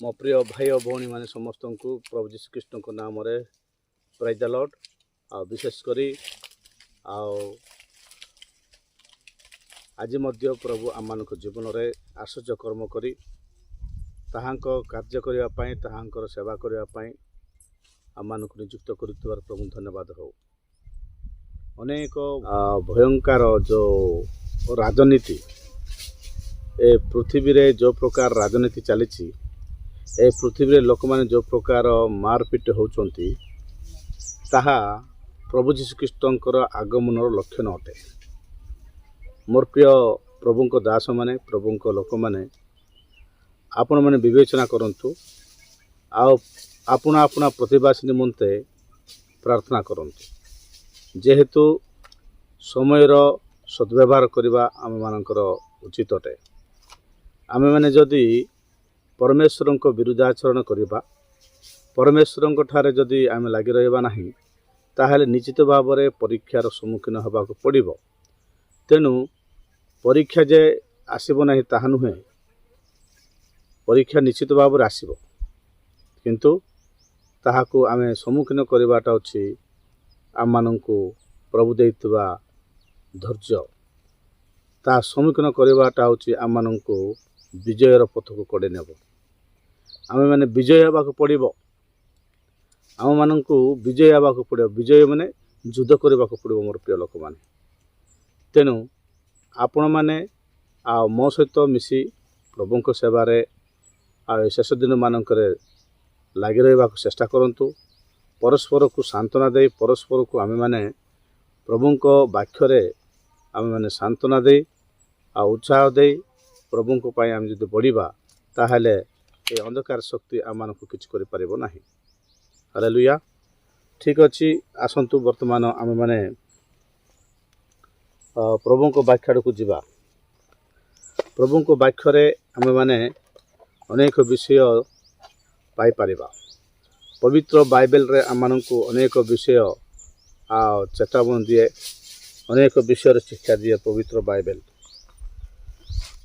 ମୋ ପ୍ରିୟ ଭାଇ ଓ ଭଉଣୀମାନେ ସମସ୍ତଙ୍କୁ ପ୍ରଭୁ ଯୀଶୁଖ୍ରୀଷ୍ଟଙ୍କ ନାମରେ ପ୍ରେଜ୍ ଦ ଲର୍ଡ଼। ଆଉ ବିଶେଷ କରି ଆଉ ଆଜି ମଧ୍ୟ ପ୍ରଭୁ ଆମମାନଙ୍କ ଜୀବନରେ ଆଶ୍ଚର୍ଯ୍ୟ କର୍ମ କରି ତାହାଙ୍କ କାର୍ଯ୍ୟ କରିବା ପାଇଁ, ତାହାଙ୍କର ସେବା କରିବା ପାଇଁ ଆମମାନଙ୍କୁ ନିଯୁକ୍ତ କରୁଥିବାର ପ୍ରଭୁ ଧନ୍ୟବାଦ ହେଉ। ଅନେକ ଭୟଙ୍କର ଯେଉଁ ରାଜନୀତି, ଏ ପୃଥିବୀରେ ଯେଉଁ ପ୍ରକାର ରାଜନୀତି ଚାଲିଛି, ଏ ପୃଥିବୀରେ ଲୋକମାନେ ଯେଉଁ ପ୍ରକାର ମାରପିଟ ହେଉଛନ୍ତି, ତାହା ପ୍ରଭୁ ଯୀଶୁଖ୍ରୀଷ୍ଟଙ୍କର ଆଗମନର ଲକ୍ଷଣ ଅଟେ। ମୋର ପ୍ରିୟ ପ୍ରଭୁଙ୍କ ଦାସମାନେ, ପ୍ରଭୁଙ୍କ ଲୋକମାନେ, ଆପଣମାନେ ବିବେଚନା କରନ୍ତୁ ଆଉ ଆପଣା ଆପଣା ପ୍ରତିବାସୀ ନିମନ୍ତେ ପ୍ରାର୍ଥନା କରନ୍ତୁ, ଯେହେତୁ ସମୟର ସଦ୍ବ୍ୟବହାର କରିବା ଆମମାନଙ୍କର ଉଚିତ ଅଟେ। ଆମେମାନେ ଯଦି ପରମେଶ୍ୱରଙ୍କ ବିରୁଦ୍ଧାଚରଣ କରିବା, ପରମେଶ୍ୱରଙ୍କ ଠାରେ ଯଦି ଆମେ ଲାଗି ରହିବା ନାହିଁ, ତାହେଲେ ନିଶ୍ଚିତ ଭାବରେ ପରୀକ୍ଷାର ସମ୍ମୁଖୀନ ହେବାକୁ ପଡ଼ିବ। ତେଣୁ ପରୀକ୍ଷା ଯେ ଆସିବ ନାହିଁ ତାହା ନୁହେଁ, ପରୀକ୍ଷା ନିଶ୍ଚିତ ଭାବରେ ଆସିବ, କିନ୍ତୁ ତାହାକୁ ଆମେ ସମ୍ମୁଖୀନ କରିବାଟା ହେଉଛି ଆମମାନଙ୍କୁ ପ୍ରଭୁ ଦେଇଥିବା ଧୈର୍ଯ୍ୟ। ତାହା ସମ୍ମୁଖୀନ କରିବାଟା ହେଉଛି ଆମମାନଙ୍କୁ ବିଜୟର ପଥକୁ କଢ଼େଇ ନେବ। ଆମେମାନେ ବିଜୟ ହେବାକୁ ପଡ଼ିବ। ଆମମାନଙ୍କୁ ବିଜୟ ହେବାକୁ ପଡ଼ିବ। ବିଜୟ ମାନେ ଯୁଦ୍ଧ କରିବାକୁ ପଡ଼ିବ, ମୋର ପ୍ରିୟ ଲୋକମାନେ। ତେଣୁ ଆପଣମାନେ ଆଉ ମୋ ସହିତ ମିଶି ପ୍ରଭୁଙ୍କ ସେବାରେ ଆଉ ଏ ଶେଷ ଦିନମାନଙ୍କରେ ଲାଗି ରହିବାକୁ ଚେଷ୍ଟା କରନ୍ତୁ। ପରସ୍ପରକୁ ସାନ୍ତ୍ୱନା ଦେଇ, ପରସ୍ପରକୁ ଆମେମାନେ ପ୍ରଭୁଙ୍କ ବାକ୍ୟରେ ଆମେମାନେ ସାନ୍ତ୍ୱନା ଦେଇ ଆଉ ଉତ୍ସାହ ଦେଇ ପ୍ରଭୁଙ୍କ ପାଇଁ ଆମେ ଯଦି ବଢ଼ିବା, ତାହେଲେ ଏ ଅନ୍ଧକାର ଶକ୍ତି ଆମମାନଙ୍କୁ କିଛି କରିପାରିବ ନାହିଁ। ହାଲେଲୁୟା। ଠିକ୍ ଅଛି, ଆସନ୍ତୁ ବର୍ତ୍ତମାନ ଆମେମାନେ ପ୍ରଭୁଙ୍କ ବାକ୍ୟ ଆଡ଼କୁ ଯିବା। ପ୍ରଭୁଙ୍କ ବାକ୍ୟରେ ଆମେମାନେ ଅନେକ ବିଷୟ ପାଇପାରିବା। ପବିତ୍ର ବାଇବେଲରେ ଆମମାନଙ୍କୁ ଅନେକ ବିଷୟ ଆଉ ଚେତାବନୀ ଦିଏ, ଅନେକ ବିଷୟରେ ଶିକ୍ଷା ଦିଏ ପବିତ୍ର ବାଇବେଲ।